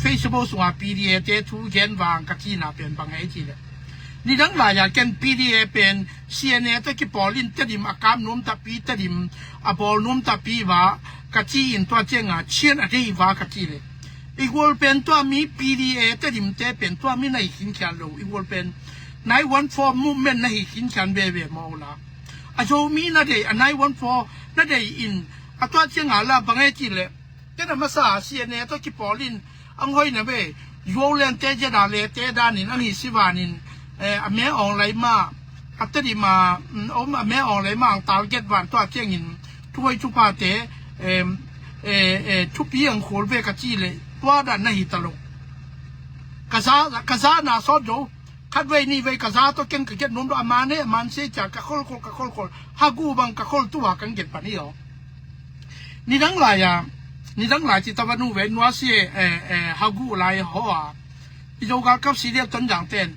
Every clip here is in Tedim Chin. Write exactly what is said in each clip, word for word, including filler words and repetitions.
Facebook sungah P D A te thu gen vang ka cihna pen bang hei cih leh, nidang lai-a ken P D A pen C N A tawh kipawl in Tedim a kap nuam takpi, Tedim a bawl nuam takpi va ka ci in, tua ciangah cian a dei va ka cih leh, i gual pen tua mi P D A Tedim te pen tua mi na hi khinkhian lo. I gual pen nine one four movement na hi khinkhian veve maw la, a Zomi na dei, a nine one four na dei in, a tua ciangah la bang hei cih leh, ken a masa C N A tawh kipawl in ang hoih na ve, Zuau Lente Zeda Lete danin ang hi si vanin, eh, a Me Aung Hlaing mah, a Tedim a, mm, om a Me Aung Hlaing mah ang target van tua ciangin thuhoih thuphate, em, eh, eh, thupi ang khol ve ka cih leh tua dan na hi ta lo. Ka za, ka za na sawt zo. Khatvei nihvei ka za tawh ken ka gen nuam lo, a man he a man se cia ka kholkhol, ka kholkhol, hagu bang ka khol tua kan gen pan hi aw. Nidang lai-a, nidang lai ci tawh va nu vei nua si, eh, eh, hagu lai haw a, i Zo galkap si dial Tonzang ten,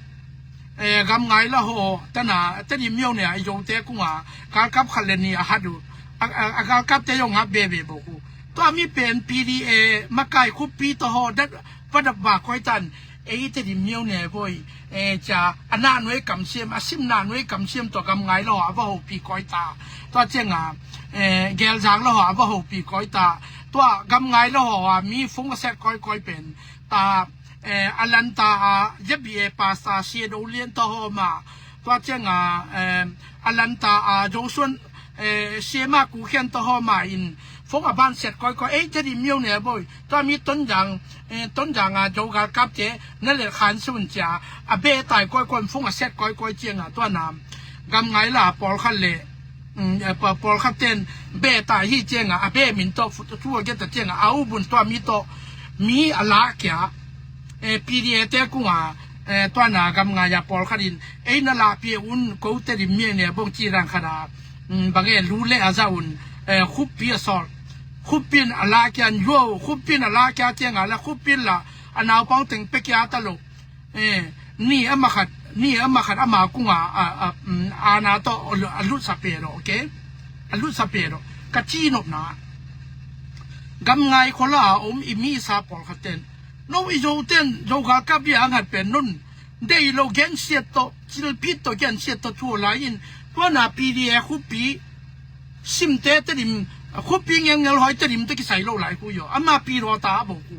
eh, gam ngai la haw tana, Tedim myo ne a i Zote kungah galkap khat le nih a hat uh, a, a, a galkapte zong ngap veve bawk uh. Tua mi pen P D A makai khuppi tawh haw dat va dap va koi tan, ei Tedim myo ne voi, eh, cia a nahnuai kamsiam, a sim nahnuai kamsiam tawh gam ngai la haw a va hopi koi ta. Tua ciangah, eh, Gelzang la haw a va hopi koi ta. Tua gam ngai la haw a mi fung a set koi koi pen ta, eh, a lanta a Z B A pastor Sia Do Lian tawh haw mah. Tua ciangah, eh, a lanta a Zosuan, eh, Sia Ma Ku Khian tawh haw mah in fung a ban set koi koi, ei Tedim myo ne voi. Tua mi Tonzang, eh, Tonzang a Zo galkapte na lel khan sun cia a be tai koi koi, fung a set koi koi ciangah tua na gam ngai la pawlkhat le, mm, eh, pa-, pawlkhat ten be tai hi ciangah a be min tawh thu a gen ta ciangah a U Bun tua mi tawh mi a lah kia, eh, P D A te kungah, eh, tua na gam ngai a pawlkhat in ei na lahpih un ko Tedim myo ne bong ci dan khat a, mm, bang e lu le a za un, eh, khuppi a sawl. Khuppin a lah kia an yuau, khuppin a lah kia ciangah la khuppin la a naupang teng pe kia ta lo. Eh, ni a makhat, ni a makhat ama kungah a, a, mm, a na tawh a lu-, a lutsa pe lo, okay? A lutsa pe lo. Ka ci nopna, gam ngai khuala a om i mi sa pawlkhat ten, no i Zo ten, Zo galkap bia a ngat pen nun dei lo gensiat tawh, cilpit tawh gensiat tawh thu lai in, tua na P D A khuppi, simte Tedim, khuppi ngelngel hawi Tedim tawh kisai lo lai khu yo. Ama Pi Daw Ta a bo khu.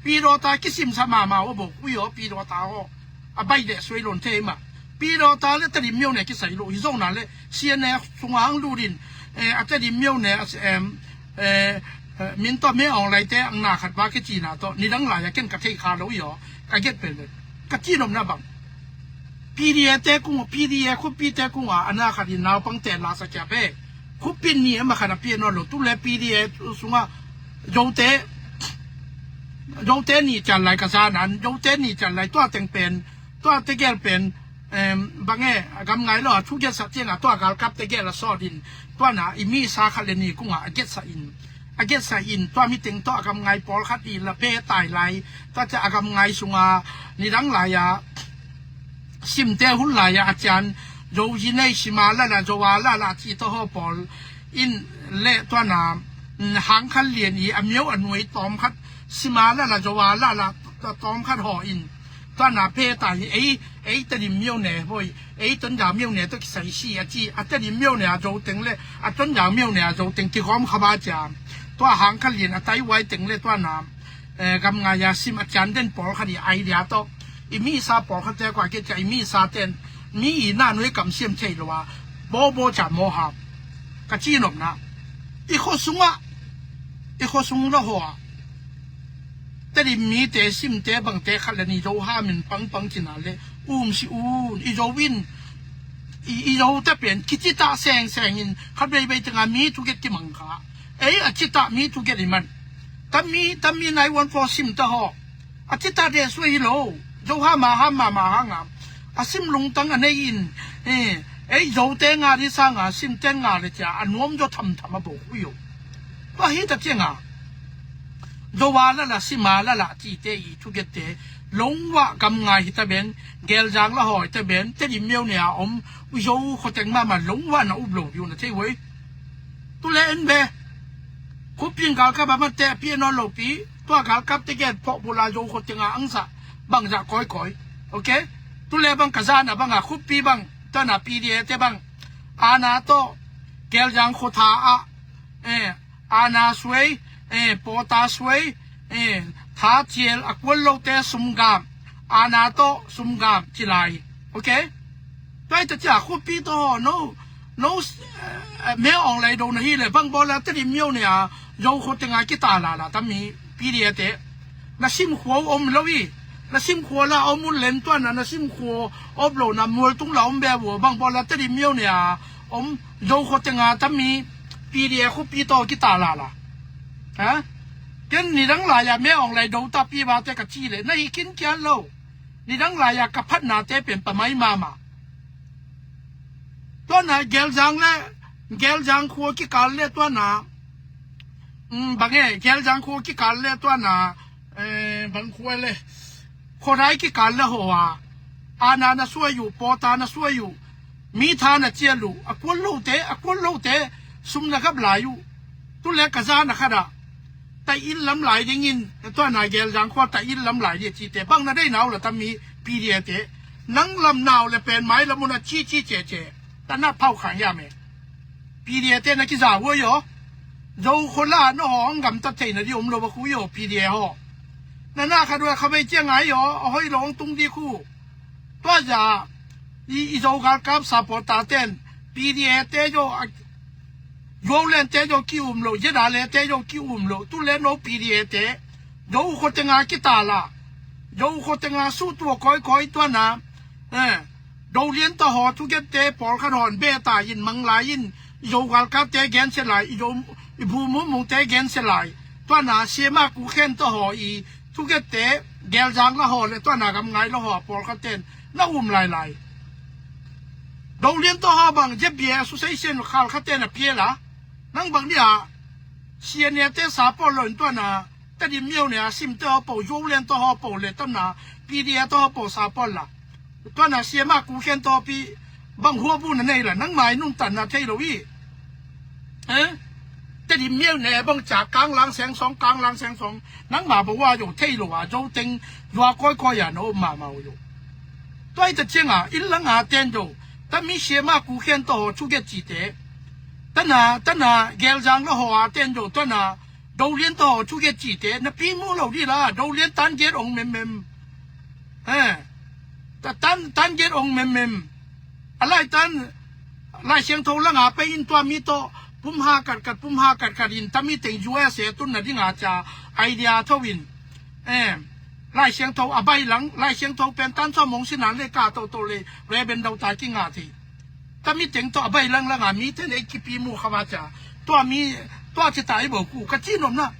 Pi Daw Ta kisim sa mama a bo khu yo, Pi Daw Ta haw. A bai le suai lon thei mah. Pi Daw Ta le Tedim myo ne kisai lo. Hi zong na le C N A sungah ang lut in, eh, a Tedim myo ne, em, eh, eh, min tawh Me Aung Hlaing te ang na khat va kicina tawh nidang lai-a ken ka thei kha lo hi aw. Ka get pen pen ka ci nopna bang, P D A te kung, P D A khuppi te kungah a na khat in naupang te la sa kia ve. Khuppi ni a makhat a pia nawn lo. Tu le P D A sungah Zote, Zote ni cian lai ka za nan, Zote ni cian lai tua teng pen, tua tegel pen, em, bang e, a gam ngai lo a thu get sa ciangah tua galkap tegel a sawt in, tua na i mi sa khat le ni kungah a get sa in, a get sa in, tua mi teng tawh a gam ngai pawlkhat i la be tai lai. Tua ciah a gam ngai sungah nidang lai-a simte hun lai-a a cian Zo zi nei sima lala, Zo a lala ci tawh haw pawl in le tua na, mm, hang khat lian i a myo a nuai tawm khat sima lala, Zo a lala tawm khat haw in, tua na pe ta hi ei, ei Tedim myo ne voi, ei Tonzang myo ne tawh kisai si a ci, a Tedim myo ne a Zo teng le a Tonzang myo ne a Zo teng kigawm kha ba cia. Tua hang khat lian a tai uai teng le tua na, eh, gam ngai-a sim a cian den pawlkhat i idea tawh, i mi sa pawlkhat te kua ke cia i mi sa ten, mi i na nuai kamsiam thei lo a, bo bo cia mawhap. Ka ci nopna, i khua sungah, i khua sung la haw a Tedim mite simte bangte khat le ni Zo ha min pangpang cina le um si un, i Zo in, i, i Zo ta pen kici ta seng seng in khat bei bei tengah mi thuget kimang kha. Ei a ci ta mi thuget i man. Tami, tami nai wan fo sim ta haw. A ci ta de suai hi lo. Zo ha ma ha ma ma ha nga. A sim lungtang a nei in, eh, ei Zote nga di sanga simte nga le cia a nuam zo tham tham a bo hui yo. Tua hi ta cianga Zo a lala, sim a lala cite i thugette longwa gam ngai hi ta ben, Gelzang la hawi ta ben, Tedim myo ne a om, u Zo khoteng mama longwa na up lo diu na thei uai. Tu le en be. Khupin galkap a matte a pia nawn lo pi. Tua galkapte gen phawh bula Zo khua tenga angsa bangzah kawikawi. Ok. Tule bang ka zana banga khuppi bang tuana P D A te bang ana tawh Gelzang khua tha ah, eh, ana suai, eh, pawta suai, eh, tha ciel a kuan lote sumgam, ana tawh sumgam ci lai. Ok. Tua hi ta cia khuppi tawh no no, eh, me awng lai do na hi le bang bawl la Tedim myo ne a Zo khua tenga kita lala tami P D A te. Na simkhua om lo i, na simkhua la om un len tuana na simkhua om lo na mual tung la om be vo bang bawl la Tedim myo ne a om Zo khua tenga tami P D A khuppi tawh kita lala. Ha? Ken nidang lai a me awng lai do ta pi ba te ka ci le na hi kin kian lo. Nidang lai a ka phatna te pen pamai mama. Tuana Gelzang le Gelzang khua kikal le tuana, mm, bange Gelzang khua kikal le tuana, eh, bang khua le Khuarai kikal le hoa ana na suai uh, pawta na suai uh, mi tha na cial uh, a kuan lote a kuan lote sum na gap lai uh. Tule ka zana khat ah ta il lam lai dingin tuana Gelzang khua ta il lam lai ding cite bang na dei nau la tami P D A te nang lam nau le pen mai lam un a ci ci ce ce ta na phau khang ya me. P D A te na kiza ua yo. Zo khua la na hong gam ta thei na di om lo ba khu yo P D A ho. Na na kha dua kha bei cia ngai yo a hoi long tung di khu. Tua za i, i Zo galkap sa pawta ten P D A te yo a Zo len te yo ki um lo, Zeda le te yo ki um lo, tu le no P D A te Zo khua tenga kita la. Zo khua tenga su tua kawikawi tuana, eh, Do lian ta haw thuget te pawlkhat hawn be ta in mang lai in i Zo galkap te gen se lai, i Zo i bu mumung te gen se lai. Tuana siama ku khen ta haw i thuget te Gelzang la haw le tuana gam ngai la haw pawlkhat ten na um lai lai. Do lian ta haw bang zebia su sei sen khal khat ten a pia la. Nang bang dia siania te sa pawl lo in tuana Tedim myo ne a sim te haw po, Zo lian ta haw po le tuana P D A ta haw po sa pawl la. Tuana siama ku khen tawpi bang huabu na nei la nangmai nuntanna thei lo i. Eh? Tedim myo ne bang ca kanglang seng song, kanglang seng song nangma ba wa yo thei lo a, Zo teng zua kawikawi a na om mama yo. Tua i ta cianga in langa ten yo tami siama ku khen tawh thuget cite. Tana tana Gelzang la haw a ten yo tuana Do lian tawh thuget cite na pi mu lo di la Do lian tan get ong mem mem. Eh. Ta tan tan get ong mem mem. A lai tan Lai Siangtho langa pei in tua mi tawh pum ha kat kat pum ha kat kat in tami teng U S A tun na dinga ca idea tho in. Eh. Lai Siangtho a bai lang Lai Siangtho pen tan sawm mong sinan le ka to to le Reverend Dau ta kinga thei. Tami teng tawh a bai lang langa mi ten ei kipi mu kha va ca. Tua mi tua ci ta i bo ku ka ci nom na.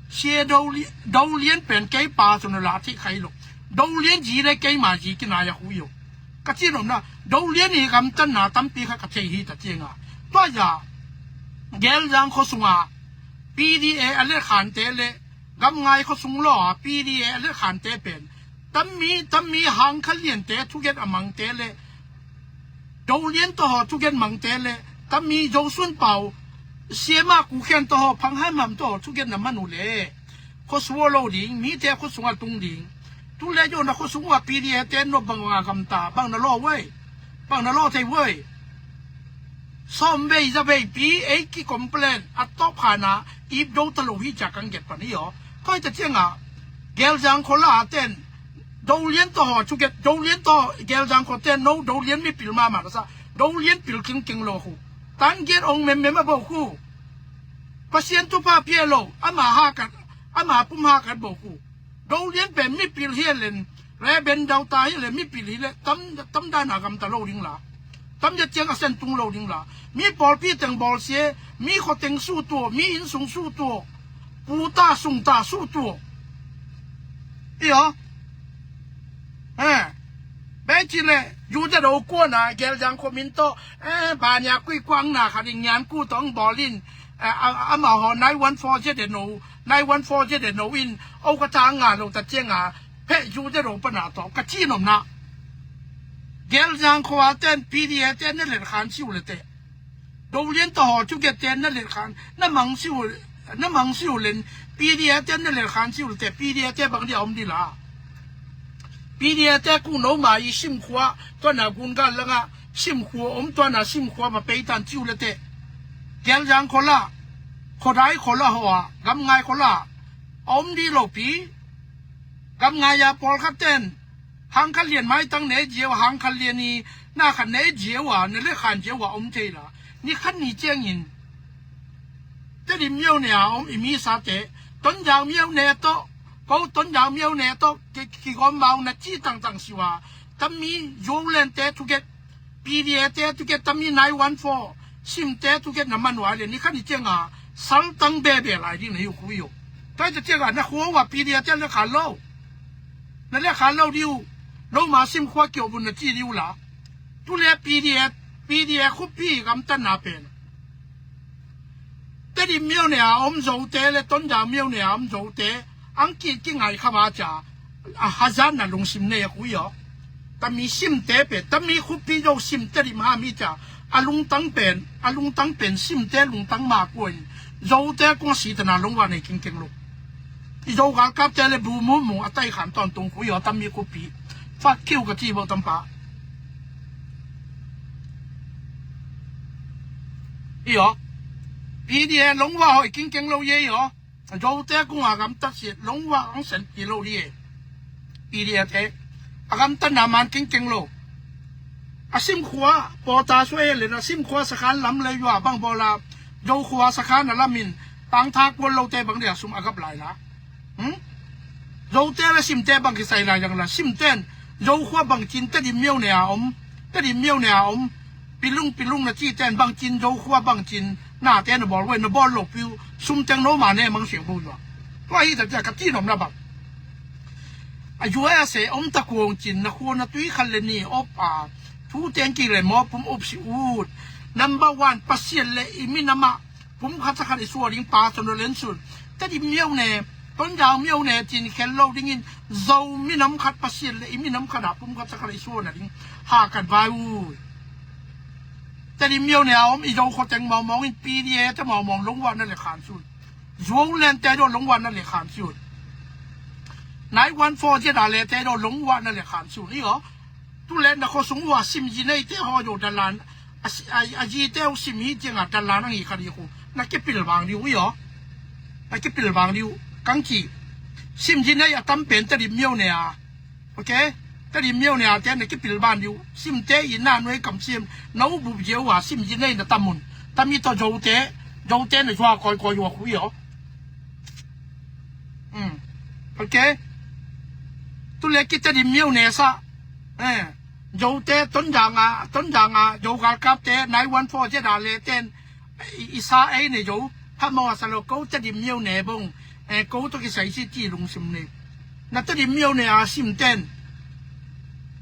Sia Do lian pen kei pa su na la thi khai lo. Do lian ji le kei ma ji kinai a hu yo. Ka ci nom na Do lian i gam tan na tampi kha ka thei hi ta cianga. Tua ya Gelzang kho sunga P D A a le khan te le gam ngai kho sung lo a P D A a le khan te pen tammi tammi hang kha lian te thuget a mang te le Do lian tawh haw thugen mangte le tami Zo Sun Pau siama kukhen tawh haw phang haimam tawh haw thugen na man uh le khuasuah lo ding, mite khuasungah tung ding. Tu le yo na khuasung uh a P D F te nop bang banga gamta bang na law uai, bang na law thei uai. Sawm vei za veipi ei ki complain a tawp khana ip do ta lo hi cia kang get pan hi aw. Koi ta cianga Gelzang khuala ten Dolian tawh haw thuget, Dolian tawh Gelzang khua ten no Dolian mipil mahmah ka sa. Dolian pil kingking lo khu. Tan giat ong memmem a bo khu. Pasian thupha pia lo ama hakat, ama pum hakat bo khu. Dolian pen mipil hi len, Reben Dauta hi le mipil hi le tam, tam dan a gamta lo ding la. Tam zia ciang a sen tung lo ding la. Mi pawlpi teng bawlsia, mi khua teng suhtuah, mi innsung suhtuah, puta sungta suhtuah. Iyo. Eh. Beci le Judah do kuana Gelzang khua min tawh, eh, bania kuikuang na khat in ngian ku tawh ang bawlin, eh, a, a, amau haw nine one four zia de no, nine one four zia de no in, o ka ta nga lo ta cianga, pheh Judah do pana tawh ka ci nomna. Gelzang khua ten P D F ten na let khan siu le te. Dolian tawh haw thuget ten na let khan na mang siu, na mang si uh len, P D A te na lel khan si uh le te, P D A te bang dia om dila. P D A te kung no ma i simkhua, tua na gun gal langa simkhua om, tua na simkhua ma peitan ci uh le te. Gelzang khola, khodai khola hoa, gamngai khola, a om di lo pi. Gamngai a pawl khat ten, hang khat lian maitang ne ziau, hang khat lian i na khat ne ziau a, na le khan ziau a om thei la. Ni khat ni ciangin Tedim miau ne a om i mi sa te, Tonzang miau ne to, ko Tonzang miau ne to, ki, kigom mau na ci tangtang siwa. Tami Zoland te thuget, P D A te thuget, tami nine one four, sim te thuget na man wai le, ni khat ni cianga, saltang bebe lai ding na hi uh khu i uh. Tua hi ta cianga, na khua ua P D A te le khan lo. Na le khan lo di uh, lo ma simkhua kiau bun na ci di uh la. Tu le P D A, P D A khupi gamtan na pen. Tedim miau ne a om Zote le Tonzang miau ne a om Zote, ang ki, kingai kha ba ca, a hazan na lungsim ne a kui aw. Tami simte pe, tami khupi Zo sim Tedim ha mi ca, a lungtang pen, a lungtang pen simte lungtang ma kuan, Zote kong si tana lungwa nei kingkeng lo. I Zo galkapte le bu mu mu a tai khan tawntung kui aw, tami khupi. Fak kiu ka ci bo tampa. Iyo. P D A longwa hoi kingkeng lo ye iyo. Zote kung a gamtat si longwa ang sen pi lo di e. P D A te a gamtat na man kingkeng lo. A simkhua pawta sua e le na simkhua sakhan lam le yua bang bawla. Zokhua sakhan a lamin tangthak puan lote bang dia sum a gap lai la. Hmm? Zote le simte bang kisai lai dang la simten Zokhua bangcin Tedim miau ne a om, Tedim miau ne a om, pilung pilung na citen bangcin Zokhua bangcin nate na bawl wei na bawl lo piu sumteng no ma ne mang siang bo zua. Tua hi ta cia ka ci nom na bang. A U S A om ta kuang cin na khua na tui khat le ni op a thu teng ki le maw pum up si ut. Number one, Pasian le i minamah pumkhat sakhat i suah ding pa Tonzang le Nsun. Tedim miau ne, Tonzang miau ne cin khel lo dingin Zo minam khat Pasian le i minam khat a pumkhat sakhat i suah na ding. Ha kan vai ui. Tedim miau ne a om i Zo khoteng mawngmawng in P D A te mawngmawng longwah na le khan sun. Zuau len te do longwah na le khan sun. Nine one four zia da le te do longwah na le khan sun. I aw. Tu le na kho sung ua sim zi nei te haw zo dalan a zi te haw sim hi tiang a dalan ang hi kha di khu na kipil bang diu i aw. Na kipil bang diu kang ci. Sim zi nei a tam pen Tedim miau ne a. Ok. Tedim miau ne a te na kipil bang diu sim te i na nuai kam sim na u bup ziau a sim zi nei na tam un. Tam i to zo te zo te na zua koi koi ua khu i aw. Ok. Tu le ki Tedim miau ne sa. Zote Tonzang a Tonzang a Zo galkapte nine one four zia da le ten i sa ei ne zo. Hamaw a sa lo ko Tedim miau ne bong ko to kisai si ci lungsim ne. Na Tedim miau ne a sim ten.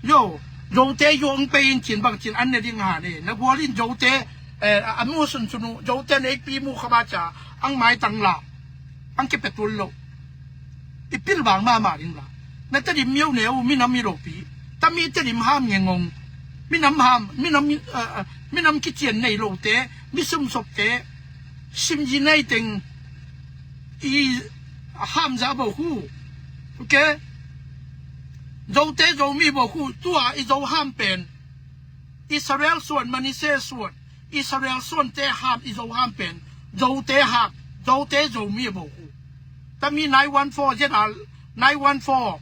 Yo, Zote yo ang pei in cin bang cin an ne ding ha ne na gual in Zote a mu sun sun u Zote ne pi mu kha ba ca ang mai tang la. Ang kipetul lo. I pil bang mama ding la. Na Tedim miau ne u minam mi lo pi. Tami Tedim ham nge ngong. Minam ham minam minam kician nei lo te mi sum sop te. Sim zi nei teng i ham za bo khu. Ok. Zote Zomi bo khu tua i Zo ham pen. Israel suan Manise suan Israel suan te ham i Zo ham pen. Zote ham Zote Zomi bo khu. Tami nine one four zia da nine one four.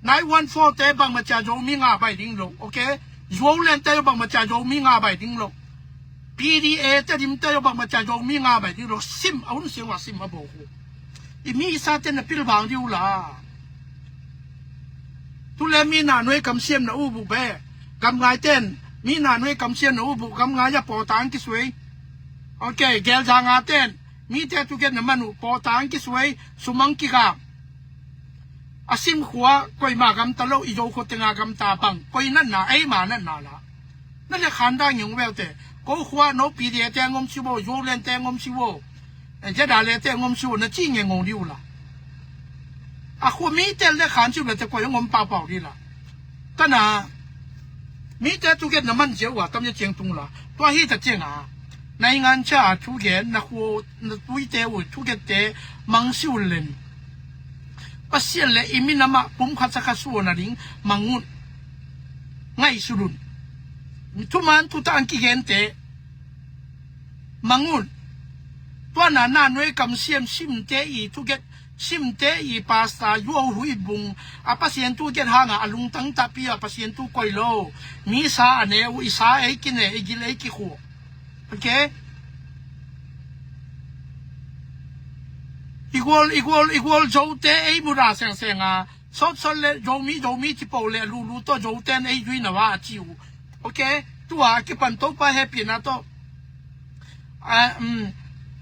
Nine one four te bang ma cia Zomi nga bai ding lo. Ok. Zuau len te bang ma cia Zomi nga bai ding lo. P D A Tedim te bang ma cia Zomi nga bai ding lo sim a hun siang wa sim a bo khu. I mi i sa ten na pil bang diu la. Tu le mi na nuai kam siam na u bu be. Gam ngai ten mi na nuai kam siam na u bu gam ngai a paw tang ki suai. Ok. Gel za nga ten mi te tu gen na man u paw tang ki suai sumang ki gam. A sim khua koi ma gam ta lo i Zo khua tenga gam ta bang koi nan na ei ma nan na la. Na le khan da ngiung veu te ko khua no P D A te ngom si bo Zo len te ngom si bo. Zia da le te ngom si bo na ci nge ngong diu la. A khua mi te le khan si bo le te koi ngom pau pau di la. Tana mi te tu get na man zia ua tam ya ciang tung la. Tua hi ta ciang a. Naingan cha a thugen, na khua, na tuite uh thugente mangsi un len. Pasian le i minamah pumkhat sakha suan a ding mang un. Ngaihsut un. Thuman tuta ang kigente mang un. Tuana na nuai kam siam simte i thuget simte i pasta yuau hui bung a Pasian thu get hanga a lungtang tahpi a Pasian thu koi lo. Mi sa a ne uh i sa ei kine i gil ei kikhuh. Ok. Igual igual igual Zote ei muda sengsenga sotsot le Zomi Zomi cipo le lulu to Zoten ei zuina wa a ci uh. Ok. Tua kipan Topa hepina to. A, um,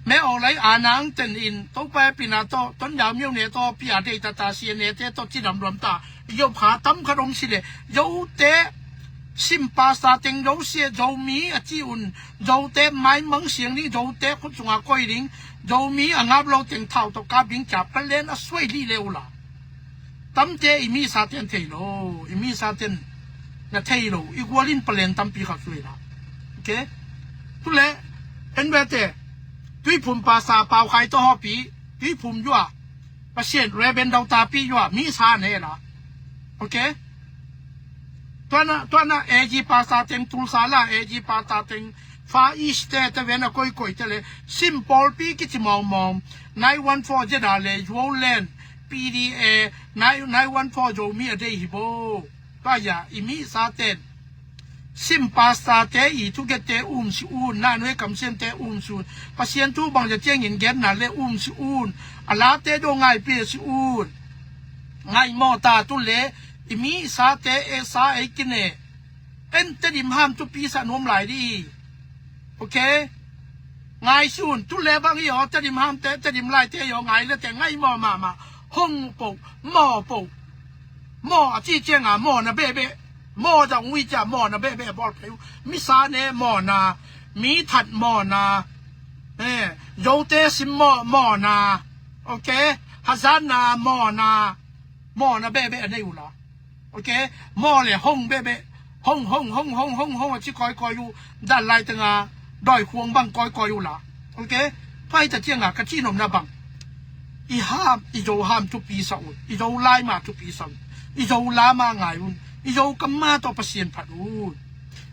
me aw lai a nang ten in Topa hepina to ton yau miau ne to pia dei ta ta sia ne te to ci dam duam ta. Yo pha tam khat om si le Zote sim pasta teng Zosia Zomi a ci un Zote mai mang siang ding Zote khut sunga koi ding Zomi a ngap lo teng thau to kap ding ca palen a suai li le ula. Tamte i mi sa ten thei lo i mi sa ten na thei lo i gualin palen tampi khat suai la. Ok. Tule en bete tuiphum pasta pau khai to hopi tuiphum yua Pasian reben dau tapi yua mi sa ne la. Ok. Tuana tuana AG pasta teng Tulsa la AG pasta teng Far East te te ven a koi koi te le sim pawlpi kici mawngmawng nine one four zeda le Yuolen PDA nine one four Zomi a dei hi bo. Tuaya i mi sa ten sim pasta te i thugette um si un na nuai kam siamte um si un Pasian thu bang ja ciangin genna le um si un a late do ngai pe si un. Ngai maw ta tu le i mi sa te e sa ei kine en Tedim ham thupi sa nuam lai di. Ok. Ngai sun tu le bang i aw Tedim ham te Tedim lai te i aw ngai le te ngai maw mama hong po maw po maw a ci cianga maw na bebe maw zang ui cia maw na bebe bawl pheu mi sa ne maw na mi that maw na eh Zote sim maw maw na. Ok. Hazan na maw na maw na bebe a nei ula. Ok. Maw le hong bebe hong hong hong hong hong hong a ci koi koi u dan lai tenga doi khuang bang koi koi ula. Ok. Pai ta cianga ka ci nomna bang i ham i Zo ham thupi sa un i Zo lai ma thupi sa un i Zo la ma ngai un i Zo kam ma to Pasian phat un.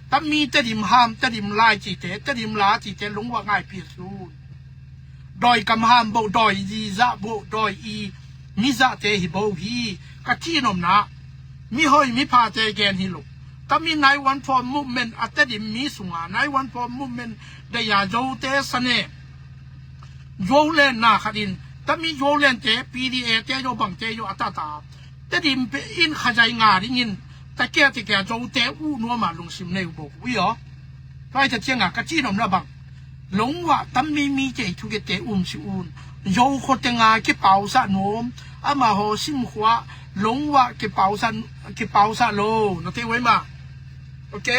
Tammi Tedim ham Tedim lai cite Tedim la cite lungwa ngai pi sun. Doi kam ham bo doi i za bo doi i mi za te hi bo hi ka ci nomna. Mi hoi mi pha te gen hi lo. Tammi nine one four movement a Tedim mi sunga nine one four movement daya Zote sa ne Yuolen na khat in tammi Yuolen te PDA te yo bang te yo a ta ta Tedim pe in khazai nga dingin takia te kia Zote u nuama lungsim nei u bo u yo. Pai ta cianga ka ci nomna bang lungwa tammi mi te thugette um si un Zo kho tenga kipausa nom ama ho sim khua lungwa kipausa kipausa lo na te wai ma. Ok.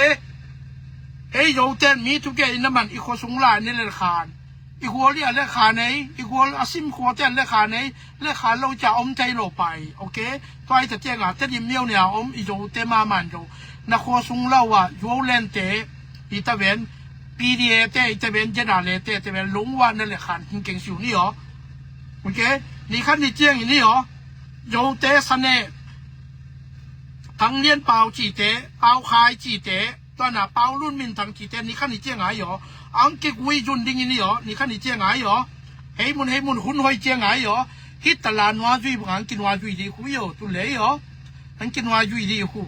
Ei Zote mi thuge in na man i kho sung lai ne le khan i gual i a le kha nei i gual a sim khua te a le kha nei le kha lo ca om thei lo pai. Ok. Tuai ta tianga Tedim miau nia om i Zote ma man Zo na khua sung lo a Yuolen te i ta ven PDA te i ta ven Zeda le te te ven lungwa na le khan hing keng siu ni aw. Ok. Ni khan ni ciang i ni aw Zote sa ne Thang Lian Pau cite Pau Khai cite Tuana Pau Lun Min Thang cite ni khan ni ciang ai aw. Ang kigui zun ding i ni aw ni khan ni ciang ai aw. Hei mun hei mun hun hoi ciang ai aw. Hit tala nua zui bang ang kinua zui di khu i aw tu le i aw. Ang kinua zui di khu.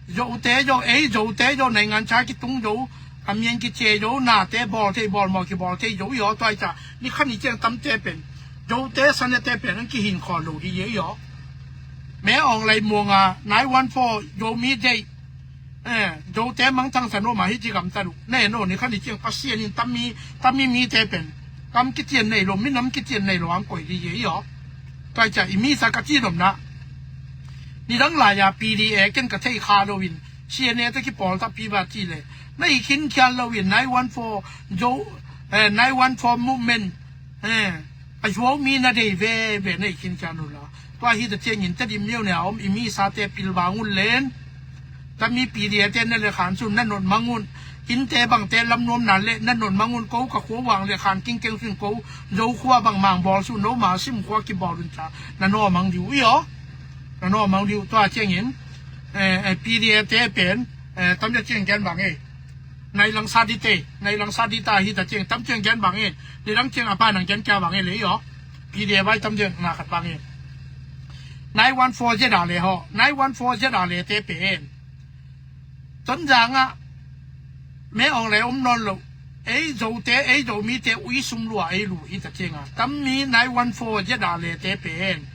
Zote zo ei Zote zo naingan cha kitung zo. A mian kice zo nate bawl thei bawl maw kibawl thei zo i aw tuai ca ni khan ni ciang tamte pen Zote sa ne te pen ang kihin khaw lo di i aw. Me awng lai muanga nine one four Zomi Day. Eh, Zote mangthang sa no ma hi ci gam ta duh ne no ni khan ni ciang Pasian in tammi tammi mite pen kam kitian nei lo minam kitian nei lo ang koi di ye i aw. Tuai ca i mi sa ka ci nomna. Ni dang lai a PDA ken ka thei kha lo in CNA te kipawl ta pi ba ci le na i khin khian lo in nine one four Zo eh, nine one four movement Eh, a zuau mi na dei veve na i khin khian uh la. Tua hi ta ciangin Tedim miau ne a om i mi sate pilvang un len. Tami PDA te na le khan sun na not mang un. Innte bangte lamnuam nan le na nonmang un ko, ka khua uang le khan kingkeng sin ko, Zo khua bang mang bawl sun, no ma sim khua kibawl un ca, na nawmang diu i aw. Na nawmang diu tua ciangin, eh, eh, P D A te pen, eh, tam ciang gen bang e. Nai lang sa di te, nai lang sa di ta hi ta ciang, tam ciang gen bang e. Ni lang ciang a pa nang gen kia bang e le i aw. P D A vai tam ciang na khat bang e. Nine one four Z R le haw, nine one four Z R le te pen. Tonzang ah meh awng le om nawn lo. Ei Zote, ei Zomite ui sum lua ei lu hi ta cianga, tammi nine one four Z R le te pen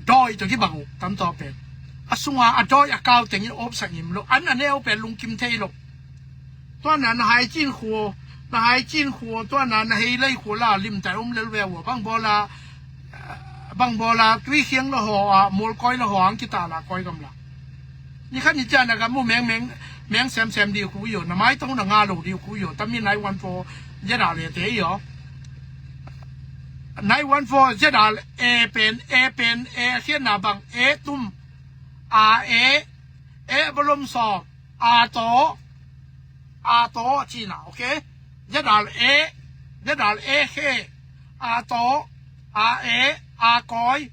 dawi tawh kibang uh, tam tawh pen a sunga a dawi a kau tengin awpsak ngim lo, an a neu pen lungkim thei lo. Tuana na hai cin khuo, na hai cin khuo, tuana na hei lei khuo la limtai om lel ve ua, bang bawla, bang bawla tui khiang la haw a, mual kawi la haw ang kita la kawi gam la. Ni khat ni cian a gam mu meng meng, meng sem sem di khu yo, na mai tong na nga lo di khu yo, tami nine one four Z R le te yo. Nine one four Z R e pen, e pen, e khian na bang, e tum, a e, e bolom sawm, a taw, a taw cina, okay? Z R e, Z R e khe, a taw, a e, a kawi,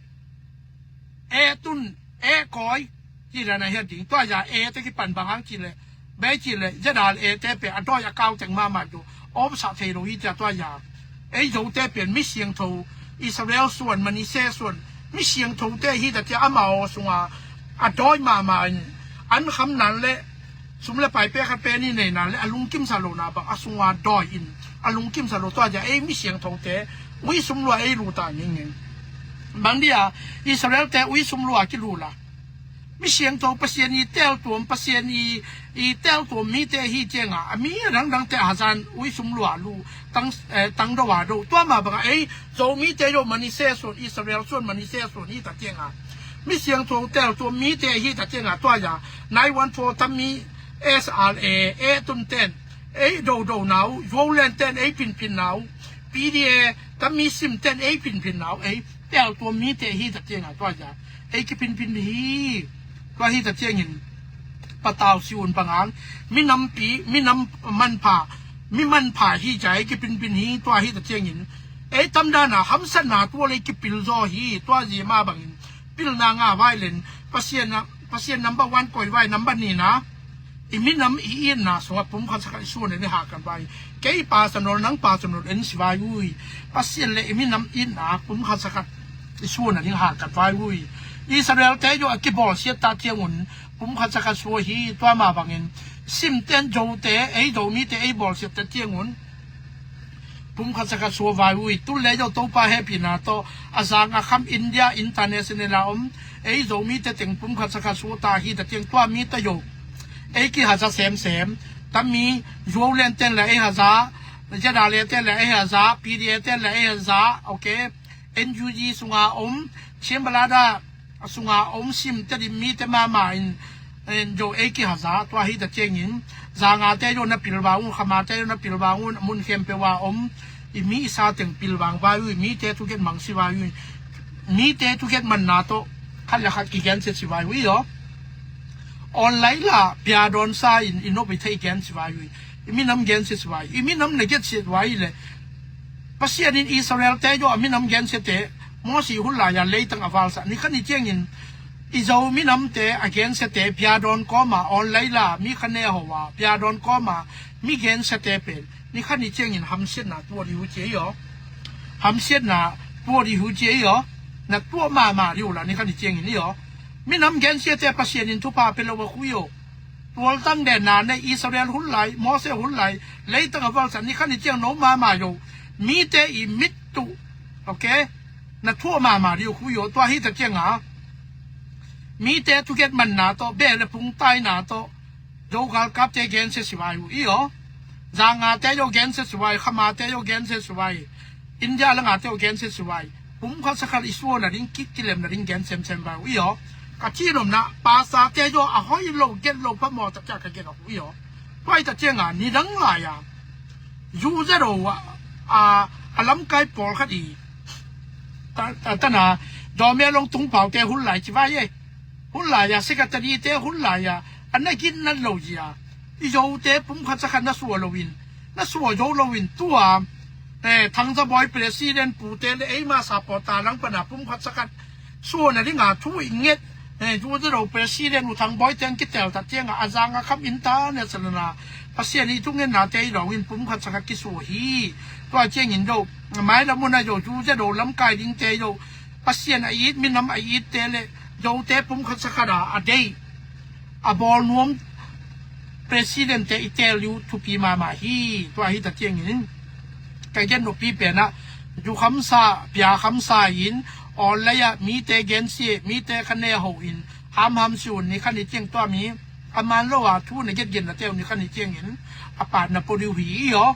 e tun, e kawi, ci le na hian ding. Tua ya e te kipan bang hang ci le, bei ci le, Z R e te pe a dawi a kau teng mama do, om sa thei lo hi tia tua ya. Ei Zote pen mi siangtho, Israel suan, Manasseh suan, mi siangthote hi ta tia, amau sunga a dawi mama in, an kham nan le sum le pai pe khat pe ni nei nan le a lungkim sa lo na bang a sunga dawi in, a lungkim sa lo tua ya, ei mi siangthote ui sum lua ei lu ta ngingin. Bang dia Israel te ui sum lua ki lu la. Mi siangtho Pasian i teltuam, Pasian i, i teltuam mite hi cianga, a mi a dangdang te a hazan ui sum lua lu, tang, eh, tang do a do. Tua ma banga ei Zomite yo Manasseh suan, Israel suan, Manasseh suan hi ta cianga. Mi siangtho teltuam mite hi ta cianga, tua ya, nine one four tammi S R A, e tun ten, ei do do nau, Zolen ten, ei pinpin nau, P D A, tammi sim ten, ei pinpin nau, ei, Tel tua mite hi ta ciangin tua ya, ei kipinpin hi. Tua hi ta ciangin patau si un bangang, minampi, minam manpha, mi manpha hi ca ei kipinpin hi. Tua hi ta ciangin ei tamdana hamsatna tua lei kipil zaw hi. Tua zi ma bangin pilna nga vai len, Pasian na, Pasian number one koi vai, number nina i minam i itna sungah pumkhat sakhat i suan in i hahkat vai. Kei pasanol, nang pasanol en si vai ui. Pasian le i minam itna pumkhat sakhat i suan in i hahkat vai ui. Israel te jo a kibawlsiat ta ciangun pumkhat sakhat sua hi. Tua ma bangin simten Zote, ei Zomite ei bawlsiat ta ciangun pumkhat sakhat sua vai ui. Tun le jo Topa hehpihna tawh a zanga kham India International a om ei Zomite teng pumkhat sakhat sua ta hi ta ciang tua mite jo ei kihaza semsem. Tami Zolen ten le ei haza, Zedale ten le ei haza, P D A ten le ei haza, okay. N U G sunga om, Shimbalada a sunga om sim te dim mite mama in, in jo ei kihaza. Tua hi ta ciangin zanga te jo na pilvang un, khama te jo na pilvang un, mun khempeuh a om i mi i sa teng pilvang vai ui. Mite thugen mang si vai ui. Mite thugen manna tawh khat le khat kigensiat si vai ui aw. Online la piadawn sa in i nop i thei gen si vai ui. I minam gensiat si vai, i minam na gensiat vai le Pasian in Israel te jo a minam gensiate, Mosi hun lai-a leitang a valsa ni khat ni ciangin i Zo minamte a gensiate piadawn kawma online la mi kha ne ho a piadawn kawma mi gensiate pen ni khat ni ciangin hamsiatna tua di hu cia i aw. Hamsiatna tua di hu cia i aw. Na tua mama di uh la ni khat ni ciangin i aw. Minam gensiate Pasian in thupha pe lo a khu i aw. Tualtang denna nei Israel hun lai, Mose hun lai, leitang a valsa ni khat ni ciang no mama yo. Mite i mit tu, okay? Na thua mama di uh khu i aw. Tua hi ta cianga mite thugen manna tawh, be le pung taina tawh, Zo galkapte gensia si vai uh i aw. Zangate jo gensia si vai, khamate jo gensia si vai, India langate jo gensia si vai. Pumkhat sakhat i suana ding, kik kilem na ding gen semsem vai uh i aw. Ka cinomna pasate jo a hoi lo, gen lo pamaw takia ka gen uh i aw. Tua hi ta cianga nidang lai-a U Z O a, a, a lamkai pawlkhat i ta, ta, tana Dawmia long tungpaute hun lai ci vai e. Hun lai-a secretary te hun lai-a a na gin na lo zia I Zote pumkhat sakhat na sua loin, na sua zo loin tua, eh, Thangzabawi president pute le eima supporter lang pana pumkhat sakhat suana dinga thu i nget. Eh, Zu Za Do president U Thang Bawi teng kitel tak cianga a zanga kham in ta ne salana Pasian i thungennate i dongin pumkhat sakhat kisua hi. Tua ciangin do mailam una zo Zu Za Do lamkai dingte zo Pasian a it minam a itte le Zote pumkhat sakhat a a dei a bawl nuam president te i tel liu thupi mahmah hi. Tua hi ta ciangin ka gen noppi penah zu khamsa pia khamsa in online ah mite gensi mite kha ne ho in hamham si un ni kha ni ciang tua mi a man lo a thu na get gen na teu ni kha ni ciangin a pan na podiu hi i aw.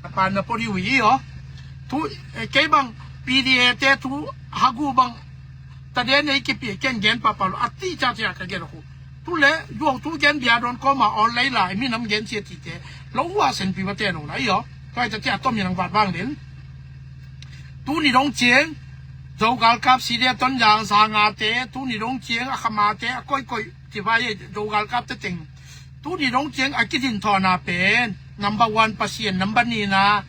A pan na podiu hi i aw. Thu eh, kei bang P D A te thu hagu bang ta de nei kipi ken gen papa lo a ti cha cha ka gen khu. Tu le duang tu gen bia don koma online la mi nam gen sia ti te lo wa sen pi wa te no na i aw. Kai ta tia tom yang vat bang den. Tu ni dong cieng Zo galkap si dia ton yang sa nga te tu ni dong cieng a khama te a koi koi ti vai Zo galkap te teng. Tu ni dong cieng a kidin thona pen number one Pasian number ni na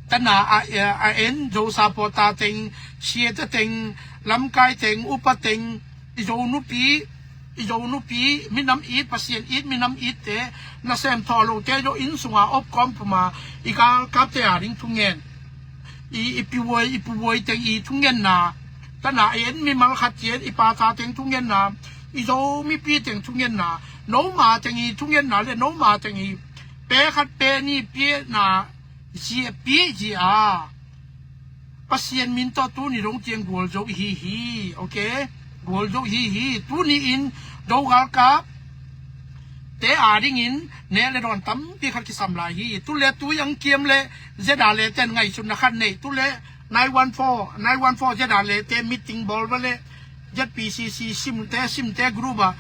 tana a, a en Zo supporter teng sia te teng lamkai teng upa teng i Zo nupi i Zo nupi minam it Pasian it minam it te nasem thawh lo te Zo inn sunga op kom puma i galkap te a ding thungen i i piwoi i puwoi teng i thungenna tana en mimal khat cian i pata teng thungenna i Zo mipi teng thungenna noma teng i thungenna le noma teng i pe khat pe ni piena zia pi zia Pasian min tawh tuni dong ciang gualzo i hi hi. Ok, gualzo i hi hi. Tuni in do galkap te a dingin ne le dawn tampi khat kisam lai hi. Tu le tui ang kiam le zeda le ten ngaihsutna khat nei tu le nine one four nine one four zeda le te meeting bawl va le Z P C C simte simte group a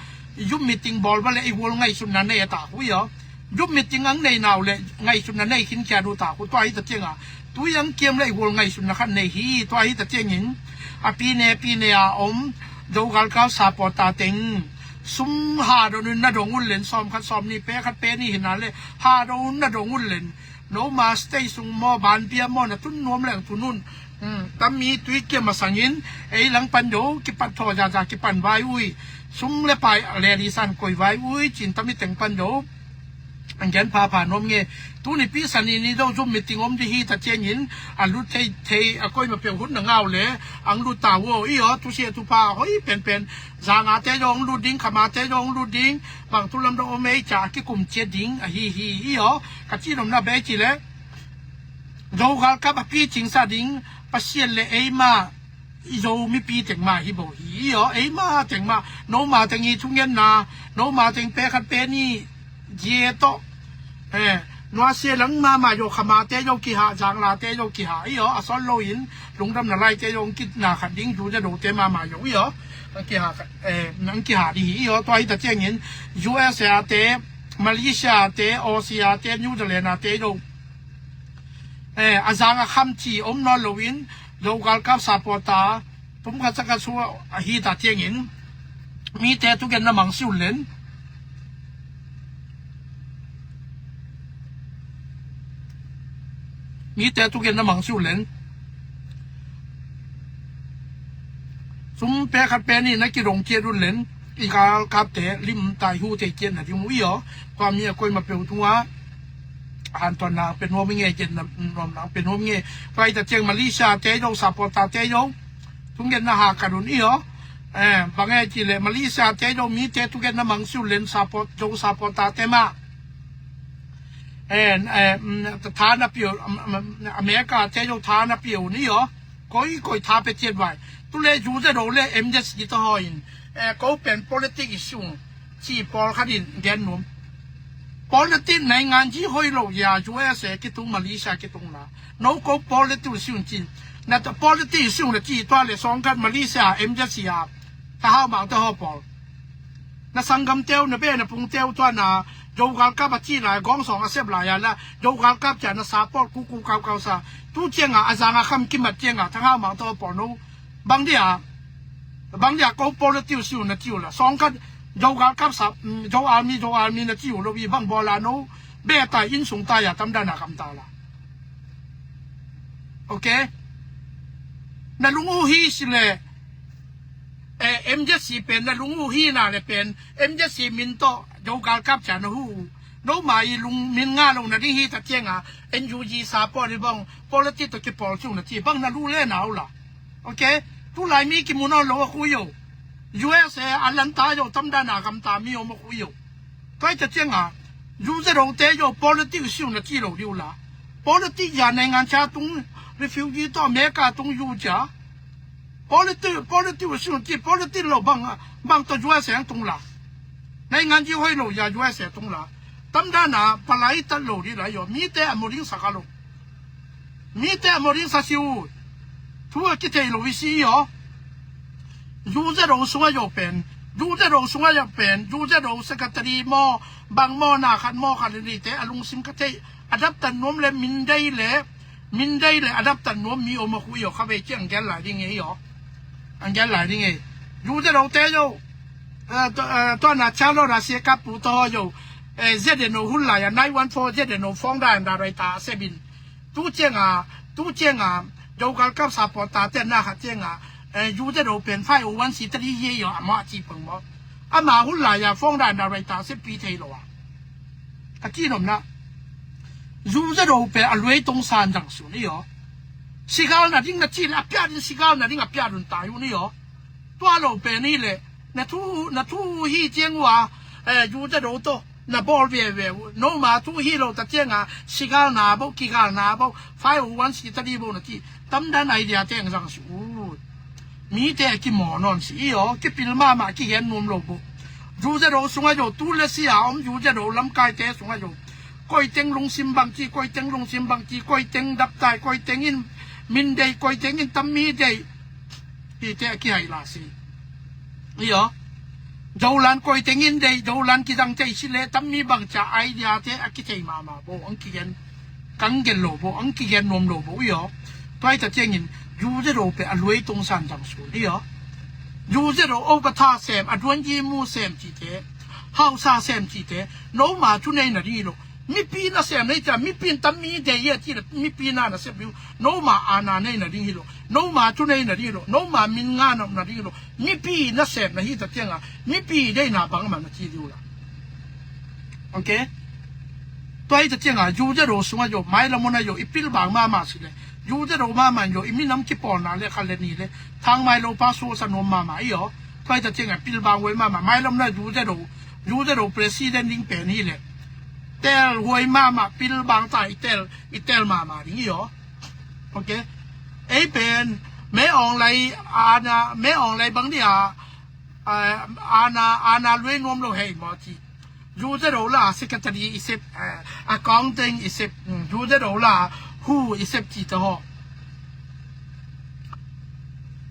zum meeting bawl va le i gual ngaihsutna nei a ta hui aw. Group meeting ang nei nau le ngaihsutna nei khin kia du ta khu tua hi ta cianga tui ang kiam le i gual ngaihsutna khat nei hi. Tua hi ta ciangin a pine pine a om do galkal supporter teng sum ha don un na dong un len sawm khat sawm ni pe khat pe ni hina le ha don un na dong un len no ma stay sung maw ban bia maw na tun nuam leng tun un. Tam mi tui kiam a sangin ei lang pan do kipat thaw za za kipan vai ui sum le pai le di san koi vai ui cin tam mi teng pan do. Ang gen pha pha nuam nge. Tuni pi sani ni do zum meeting om di hi ta ciangin a lut thei thei a koi ma peng hun na ngau le ang lut ta wo i aw tu sia tu pha hoi pen pen. Zanga te zong lut ding khama te zong lut ding bang tu lam dong om ei ca kikum cia ding a hi hi i aw. Ka ci nom na be ci le do galkap a pi cing sa ding Pasian le eima i Zo mipi teng ma hi bo hi i aw. Eima teng ma noma teng i thungenna noma teng pe khat pe ni zia tawh. Eh, nua sia lang mama yo khama te yo kiha zangla te yo kiha i aw a son lo in lungdam na lai te yo kitna khat ding du ja do te mama yo i aw. Ang kiha khat eh ang kiha di hi i aw tua hi ta ciangin U S A te Malaysia te Aussie te New Zealand te yo. Eh, a zang a kham ci om nawn loin Zo galkap supporter pumkhat sakhat sua a hi ta ciangin mite tugen na mang siu len. Mite tugen na mang siu len. Sum pe khat pe ni na kidong ciat un len i galkapte lim tai hu te ciat na ding uh i aw. Tua mi a koi ma peu tunga han tuan nang pe nuam i nge ciat na nuam nang pe nuam i nge. Tua i ta ciang Malaysia te yo supporter te yo tunggen na ha ka dun i aw. Eh, bang e ci le Malaysia te yo mite tunggen na mang siu len support yo supporter te ma. Eh, eh, tha na piu America te yo tha na piu ni aw. Koi koi tha pe ciat vai. Tu le zu ze do le M Z C ta hoi in. Eh, ko pen politic issue ci pawl khat in gen nuam. Politic naingan ci hoi lo ya U S A kitung Malaysia kitung na. No ko politic issue ci. Na ta politic issue na ci tua le song khat Malaysia M Z C a. Ta hau mang ta ho pawl. Na sanggam teu na be na pung teu tua na Zo galkap a ci lai gong song a sep lai ya la Zo galkap cia na sa pawl ku ku kau kau sa. Tu cianga a zanga kham kimat cianga ta hau mang ta ho pawl no. Bang dia bang dia ko politic siu na tiu la song khat Zo galkap sa, mm, Zo army, Zo army na ci uh lo i bang bawl a no beh tai inn sung tai a tamdan a kam ta la. Ok. Na lung uh hi si le, eh, M Z C pen na lung uh hi na le pen M Z C min tawh Zo galkap cia na hu uh. No ma i lung min nga lo na ding hi ta ciang a N U G sa pawl i bang politic tawh kipawl ciu na ci bang na lu le na uh la. Ok. Tu lai mi kimu nawn lo a khu yo. U S A a lanta yo tamdan a kam ta mi om a khu yo. Tua hi ta ciang a U Z O te yo politic siu na ci lo diu la. Politic ya naingan cia tung refugee tawh America tung U cia. Politic, politic siu na ci politic lo bang, bang tawh U S A tung la. Naingan ji hoi lo ya U S A tung la. Tamdan a palai tat lo di la yo. Mi te a mo ding sa ka lo. Mi te a mo ding sa siu. Thu a kithei lo i si yo. U Z O sung a yo pen. U Z O sung a yo pen. U Z O secretary maw, bang maw, na khat maw, khat li te a lungsim ka thei. A dap tan nuam le min dei le, min dei le a dap tan nuam mi om a khu yo kha vei ciang gel lai ding e yo. Ang gel lai ding e. U Z O te yo. Eh, tua, eh, tua na cha lo ra sia ka pu to yo. Eh, Z N O hun lai a nine one four Z N O phone da da rai ta se bin. Tu ciang a, tu ciang a, Zo galkap sa pawl ta te na kha ciang a, eh, U Z O pen five oh one C three ye yo a ma ci pang mo. A ma hun lai a phone da da rai ta se pi thei lo a. Ka ci nom na. U Z O pen a luai tong san dang su ni yo. Sigal na ding na ci le a pia din sigal na ding a pia dun ta yu ni yo. Tua lo pen ni le. Na thu, na thu hi ciang ua, eh, U Z O to. Na bawl ve ve. No ma thu hi lo ta ciang a. Sigal na bo, kigal na bo. Five oh one C three bo na ci. Tamdan idea teng zang su. Mi te kimaw nawn si i aw, kipil mahmah kigen nuam lo bo. U Z O sungah zo, tu le sia om U Z O lamkaite sungah zo. Koiteng lungsim bangci, koiteng lungsim bangci, koiteng daptai, koiteng in min dei, koiteng in tammi dei. Hite a kihaih lah si. I aw. Zolan koiteng in dei, Zolan kizang thei si le tammi bangcia idea te a kithei mahmah bo, ang kigen. Kang gen lo bo, ang kigen nuam lo bo i aw. Tua hi ta ciangin U Z O pen a luai tungsan zang sun i aw. U Z O o ka tha sem, a duan yi mu sem cite, hausa sem cite, no ma cu nei na ding hi lo. Mipi na sem nei cia, mipi in tam mi dei hi a ci le, mipi na na sem ding. No ma ana nei na ding hi lo. No ma cu nei na ding hi lo. No ma min nga na na ding hi lo. Mipi na sem na hi ta cianga, mipi deina bang ma na ci diu la. Ok. Tua hi ta cianga, U Z O sungah zo, mailam munah zo, i pilbang mahmah si le. U Z O mahmah zo, i minam kipawlna le kha le ni le. Thang mai lo pa so sa nuam mahmah i aw. Tua hi ta cianga, pilbang huai mahmah. Mailam na U Z O, U Z O president ding pen hi le. Tel huai mahmah, pilbang ta i tel, i tel mahmah ding i aw. Ok. Ei pen, me ong lai, ana, me ong lai bang dia, ana, ana luai nuam lo hei maw ci. U Z O la secretary i sep, eh, accountant i sep, mm, U Z O la hu i sep ci ta haw.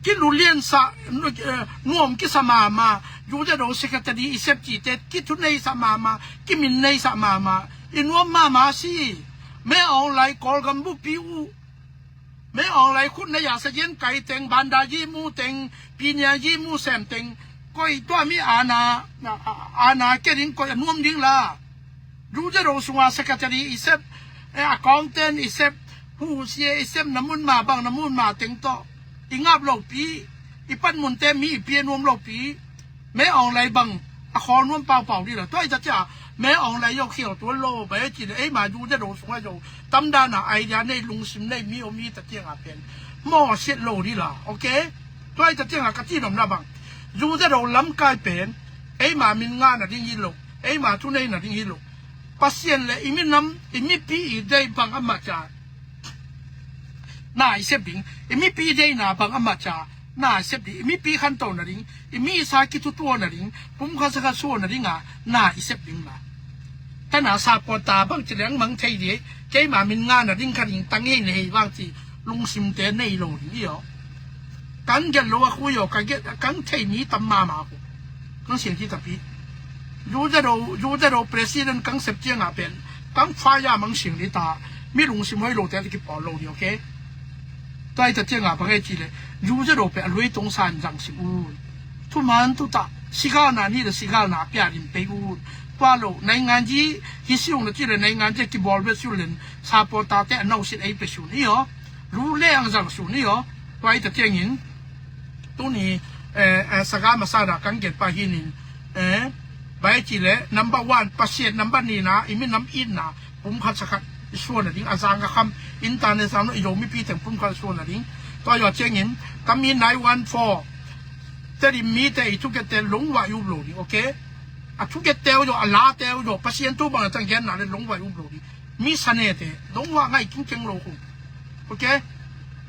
Kilulian sa, nu-, eh, nuam kisa mama, U Z O secretary i sep ci te, kithunei sa mama, kimin nei sa mama, i nuam mama si. Me ong lai Kawlgam bupi uh. Me ong lai khut na ya sa yen kai teng, banda yi mu teng, pinia yi mu sem teng. Koi tua mi ana, ana, ana ke ding koi a nuam ding la. U Z O sunga secretary i sep, eh, accountant i sep, hu sia i sep na mun ma bang na mun ma teng to. I ngap lo pi, i pan mun te mi i pia nuam lo pi. Me ong lai bang a khawl nuam paupau di la. Tua i ta cia, me ong lai yo khial tuan lo, ba e ci le, ei ma U Z O sungah zo. Tamdana idea nei lungsim nei mi om mi ta cianga pen. Maw siat lo di la, ok? Tua i ta cianga ka ci nomna bang. U Z O lamkai pen, ei ma min nga na ding hi lo, ei ma thunei na ding hi lo. Pasian le i minam, i mipi i dei bang a ma ca. Na i sep ding, i mipi deina bang a ma ca, na i sep ding, i mipi khanto na ding, i mi sa kithutua na ding, pum kha sa kha sua na ding a, na i sep ding la. Tana sa pawta bang ci leng mang thei di, keima min nga na ding kha ding tang hei na hei bang ci, lungsim te nei lo ding i aw. Kan gel lo a khu i aw, ka gel, kan thei mi tam mama khu. Kang siang ci tapi. U Z O, U Z O president kang sep cianga pen. Kang faya mang siang di ta. Mi lungsim hoi lo te kipawl lo di, ok? Tua i ta cianga bang e ci le. U Z O pen a luai tungsan zang sim un. Thuman tu ta. Sigalna ni le sigalna a piarin pei un. Tua lo naingan ji hi siung na ci le naingan ji a kibawl bia siun len sapaw tate a nausit ei pe siun hi aw. Lu le ang zang siun hi aw. Tua i ta tiangin tuni saga masa da kang gen pa hinin, bai ci le number one Pasian, number nina i minam itna pumkhat sakhat i suan a ding, a zang a kham internet sang no i zo mipi teng pumkhat suan a ding. Tua yo ciangin tami nine one four Tedim mite i thukette lungvai up lo ding, okay? A thukette uh zaw, a late uh zaw, Pasian tu bang a tang genna le lungvai up lo ding. Mi sanete lungvai ngai kingkeng lo khum, okay?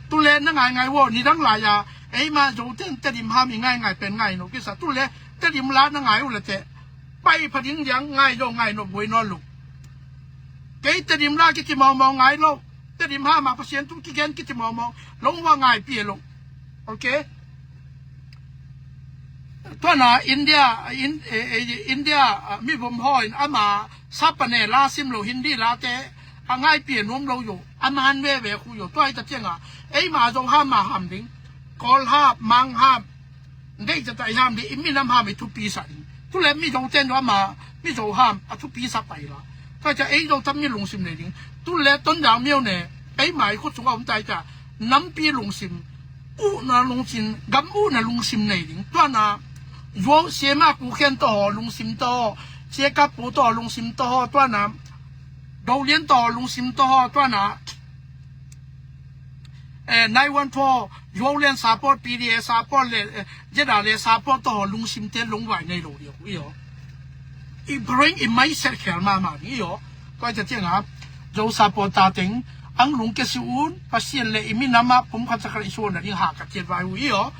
Tule na ngai ngai uh, nidang lai a eima Zoten Tedim ham i ngai ngai pen ngai no kisa. Tule Tedim la na ngai uh le te pai pha ding diang ngai zaw ngai no buai nawn lo. Kei Tedim la kiti mawmaw ngai lo. Tedim ham a Pasian tu kigen kiti mawmaw lungvai ngai pi lo, okay? Tuana India, India mivom haw in ama sapane la sim lo, Hindi late a ngaipi a nuam lo yo, a man veve khu yo. Tua i ta cianga eima zo ham a ham ding, Kawl ham, Mang ham, deih zata i ham ding, i minam ham i thupi sa ding. Tule Mizo ten do ama Mizo ham a thupi sa pai la. Tua cia ei zo tam mi lungsim nei ding. Tule Tonzang miau ne eima i khut sunga om tai cia nampi lungsim, uhna lungsim, gam uhna lungsim nei ding. Tuana zuau siama ku khen to haw lungsim to haw, siakap pu to haw lungsim to haw, tuana dolian to haw lungsim to haw, tuana nine one four zuau lian support, P D A support le zeda le support to haw lungsim te lungvai nei lo dia ku i aw. I bring i mai set khel mama ni i aw. Tua i ta cianga zo support ta teng ang lung ke si un, Pasian le i minama pumkhat sakhat i suan a ding ha ka ciat vai u i aw.